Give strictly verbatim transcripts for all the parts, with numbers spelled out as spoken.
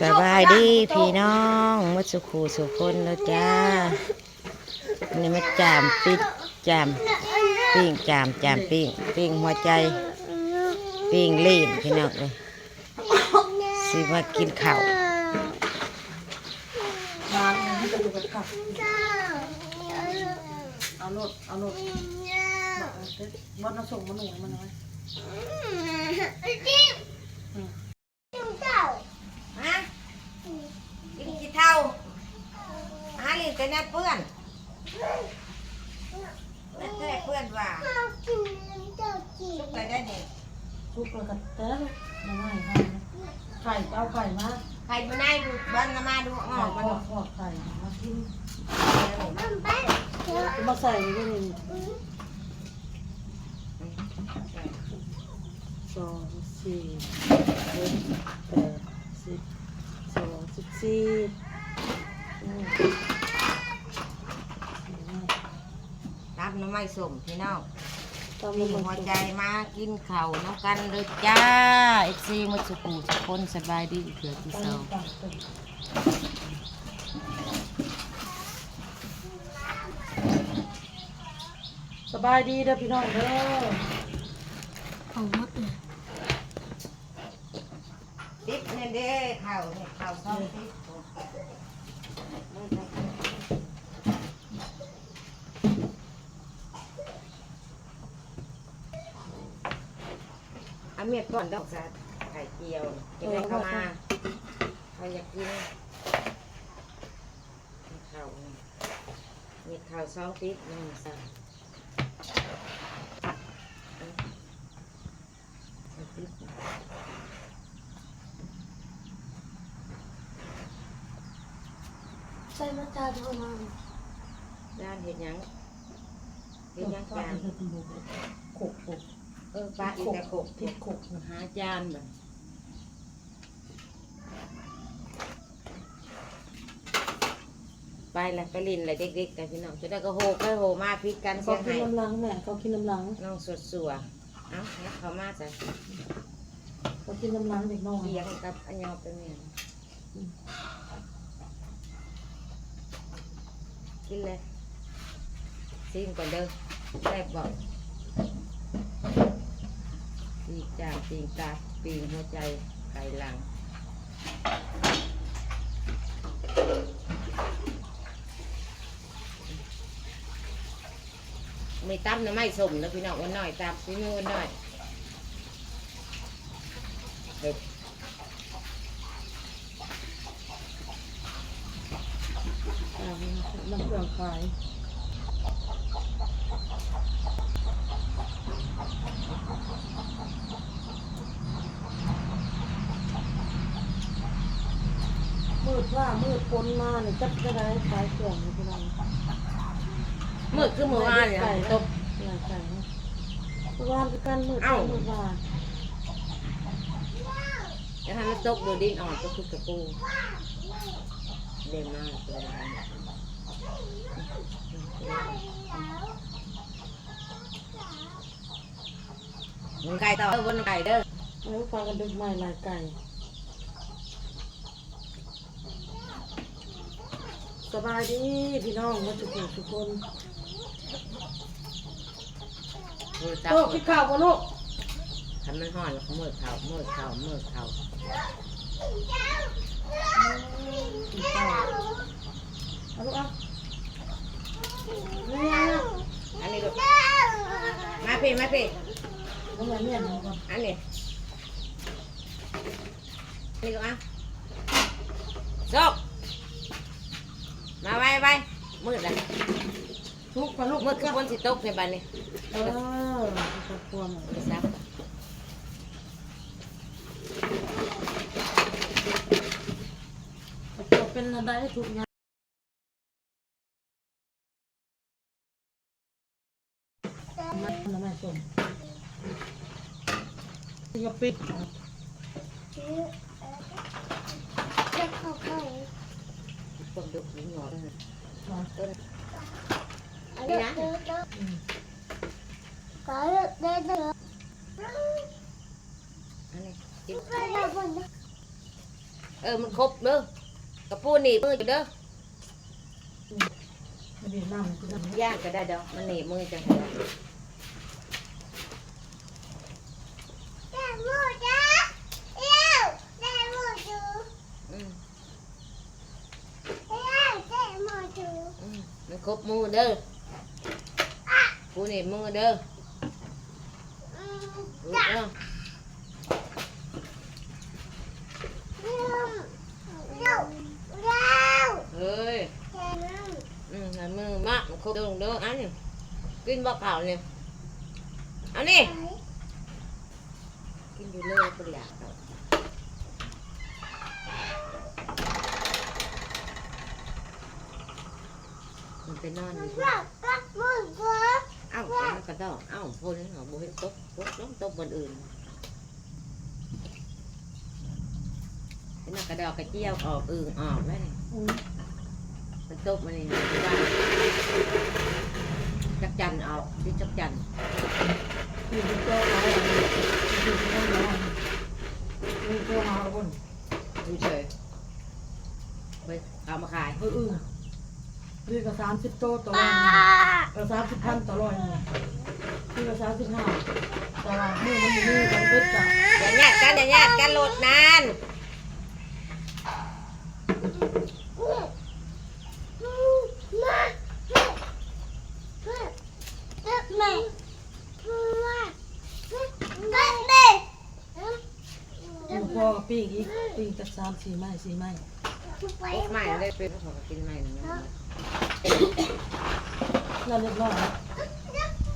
สบายดีพี่น้องหมดสุขูสุคนแล้วจ้า นี่มาจามปิ้ง จามปิ้ง จาม จามปิ้ง ปิ้งหัวใจ ปิ้งลีนพี่น้องเลย สิมากินข้าว เอาโลด เอาโลด บอสมาส่งมาหน่อยมาหน่อย ฮะ กินขี้เถ้า หาเล่นแต่แนวเปื้อน แนวเปื้อนว่า สุกแล้วได้เนี่ย สุกแล้วก็แตะน้ำไม้ให้ ไข่เอาไข่มา ไข่มาได้ดูบ้านน้ำมาดูออกมาดู ปอกไข่มากิน มาใส่ไว้นี่ สอง สี่ หก แปด สิบ สอง สิบสี่ อืม ตำหน่อไม้ส้มพี่น้อง ตำหน่อไม้ส้ม ปิ้งหัวใจมากินข้าวนำกันเลยจ้า เอฟซี หมดสุขูสุคน สบายดีอีกเทื่อที่สอง สบายดีเด้อพี่น้องเด้อ ของหมดเลย ติดเนี่ยเด้ข้าวเนี่ยข้าวซองติด เอาเม็ดก่อนดอกจ้ะ ไข่เจียว จะได้เข้ามา เขาอยากกิน ข้าวนี่ เม็ดข้าวซองติดหนึ่งจ้ะ ใส่มาจานเท่านั้น จานเฮ็ดหยัง เฮ็ดหยังจาน ขกขก เออ ปะอีกแต่ขก ติดขก หาจานบัด ไปละ ไปเล่นละเด็กๆกันพี่น้อง จะได้ก็โฮไปโฮมาผิดกัน เขา เสีย กิน หาย น้ำลังแม่ เขากินน้ำลัง น้องสวดสัว เอ้า แล้วเขามาจ้ะ เขากินน้ำลังเด็กน้อย เสียงกับอันยอเป็นเมีย อืม กินเลย ซิมก่อนเด้อ แซ่บบ่ ปิ้งจ้าง ปิ้งตา ปิ้งหัวใจ ไข่หลัง มีตำหน่อไม้ส้มนะพี่น้อง อ้วนน้อย ตำฝีมืออ้วนน้อย เฮ้ย อ่า น้ำเครื่องขาย มืดฟ้ามืดฝนมาเนี่ย จักจะได้ขายเครื่องอยู่พี่น้อง มืดคือมื้อวานเนี่ย ไก่ตก ไก่เนาะ เมื่อวานคือกัน มืด เอ้า มืดว่า จะให้มันตกโดยดินอ่อนก็คือกระปู เด่นมากเลย มันไก่ต่อเด้อบนไก่เด้อ เออ ปลากระดึกใหม่หลายไก่ สบายดีพี่น้องหมดสุขทุกคน เออ โตกินข้าวบ่ลูก คันมันฮ้อนแล้วก็มือข้าว มือข้าว มือข้าว กินข้าว เอาลูกเอา อันนี้ลูก มาพี่ มาพี่ เอามาเมียนเอาก่อน อันนี้ นี่ลูกอ่ะ โชค มาไวไว มืดแล้ว ทุกข์ปะลูก มืดคือฝนสิตกในบ้านนี่ เออ ครอบครัวหมด ไปซัก ครอบครัวเป็นอะไรทุกข์ยาก มาทำไมส่งที่กะปิ คนดุมีหงอน มา ต้น อันนี้นะ อืม อันนี้กิน เออ มันครบเด้อ กระปูหนีบมืออยู่เด้อ มันหนีบน้ำ มันกินน้ำ ย่างก็ได้ดอก มันหนีบมือจังเลย อืม อืม มันครบมือเด้อ กูหนีบมือเด้อ อืม เออ เฮ้ย อืม ให้มือมา มันครบเด้อ เด้อ อันนี้ กินบ่ข้าวนี่ อันนี้ กินอยู่เลย บ่อยากดอก มันไปนอนอยู่ เอ้า ไปนอนกระดอก เอ้า พวกนี้เขาบ่เห็นตก ตกลงตกบนอื่น ไปนอนกระดอกกระเจียวออก อึ่งออกแล้วนี่ อืม มันตกมานี่ จักจั่นออก ที่จักจั่น อยู่ที่โต๊ะเอา อยู่ที่โต๊ะเอา อยู่ที่โต๊ะเอาคน อยู่เฉย ไปเอามาขาย เออ อึ่ง นี่ก็สามสิบโตต่อร้อยหนึ่ง เออ สามสิบพันต่อร้อยหนึ่ง นี่ก็สามสิบห้า แต่ว่ามื้อมันมีกันเบิดจ้ะ อย่าญาติกัน อย่าญาติกัน โลดนาน อยู่พอปิ้งอีก ปิ้งจักสามสี่ไม้ สี่ไม้ พวกใหม่เลยเป็นของกินใหม่หนึ่งนะ เราเรียบร้อยแล้ว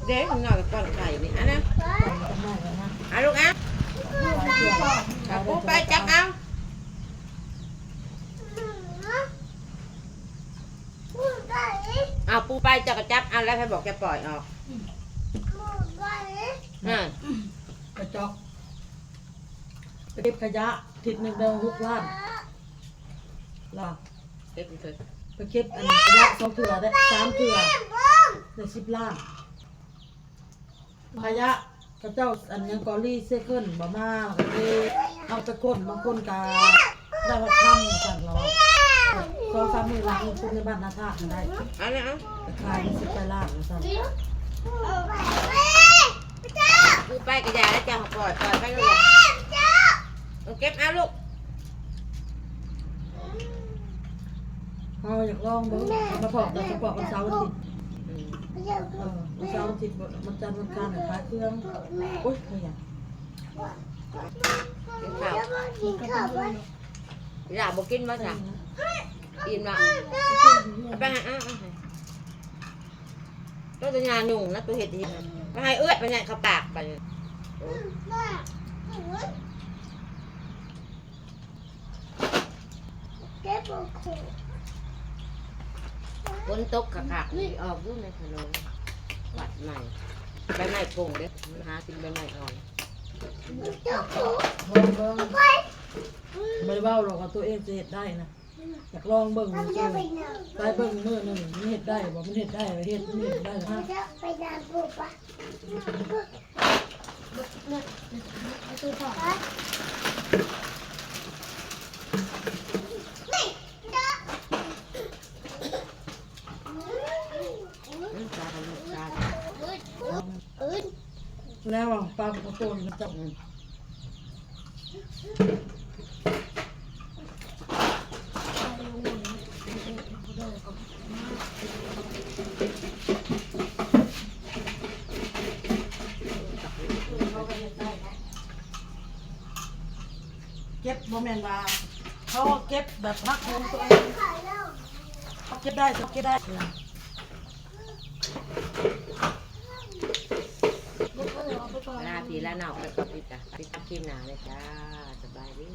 เด้งหน่อยก่อนไข่นี่ อันนั้น ก่อนจะไหม้แล้วนะ เอาลูกอ่ะ เอาปูไปจับเอา เอาปูไปจับก็จับเอา แล้วใครบอกจะปล่อยออก อ่า กระจอก ไปเก็บขยะอาทิตย์หนึ่งได้หกล้าน ล่ะ เก็บมันเถอะ ไปเก็บอันขยะสองเทื่อได้สามเทื่อ ได้สิบล้าน ขยะเขาเจ้าอันยังกอรีไซเคิลบ่มา ก็เลยเอาไปขน บางคนก็ได้หกพัน สั่นเรา สองสามมื้อหลังคนในบ้านนาธาตุได้ อันนั้นเอา ไปขายสิบปลายล้านสั่น กูไปกระยาแล้วจ้ะ ปล่อย ปล่อยไปเลย เออ เก็บเอาลูก เฮาอยากลองเบิ่ง มาพอกกัน จะพอกกันเสาร์อาทิตย์ อืม เออ วันเสาร์อาทิตย์ วันจันทร์วันอังคารน่ะขายเครื่อง โอ๊ย ขยัน กินข้าว อย่าบ่กินมาจ้ะ อิ่มละ ไปหา อ่ะ อ่ะ ตัวจะงานยุงนะ ตัวเห็ดนี่ ไปให้เอื้อยไปเนี่ย เข้าปากไป เก็บเอาของ ฝนตกคักๆ นี่ออกอยู่ในถนน วัดใหม่ ใบไม้ปงเด้ มันหากินใบไม้อ่อน เจ้าของ เบิ่งเบิ่ง ไป บ่ได้เว้าหรอกว่าตัวเองจะเฮ็ดได้นะ อยากลองเบิ่ง มัน ซื่ จะ อ ไปไหน ไปเบิ่งมื้อหนึ่ง มันเฮ็ดได้บ่ มันเฮ็ดได้บ่ เฮ็ด มันเฮ็ดได้ฮะ มันจะไปไหนปุ๊บปะ อืม ปลากับลูกปลา แล้วอ่ะ ปลากระโตนมันจะ อืม เก็บบ่แม่นว่า เขาเก็บแบบฮักของตัวเอง เขาเก็บได้ เขาเก็บได้ ลาพี่ลาน้องไปก่อนจ้ะ ติดตามคลิปหน้าเลยจ้า สบายดี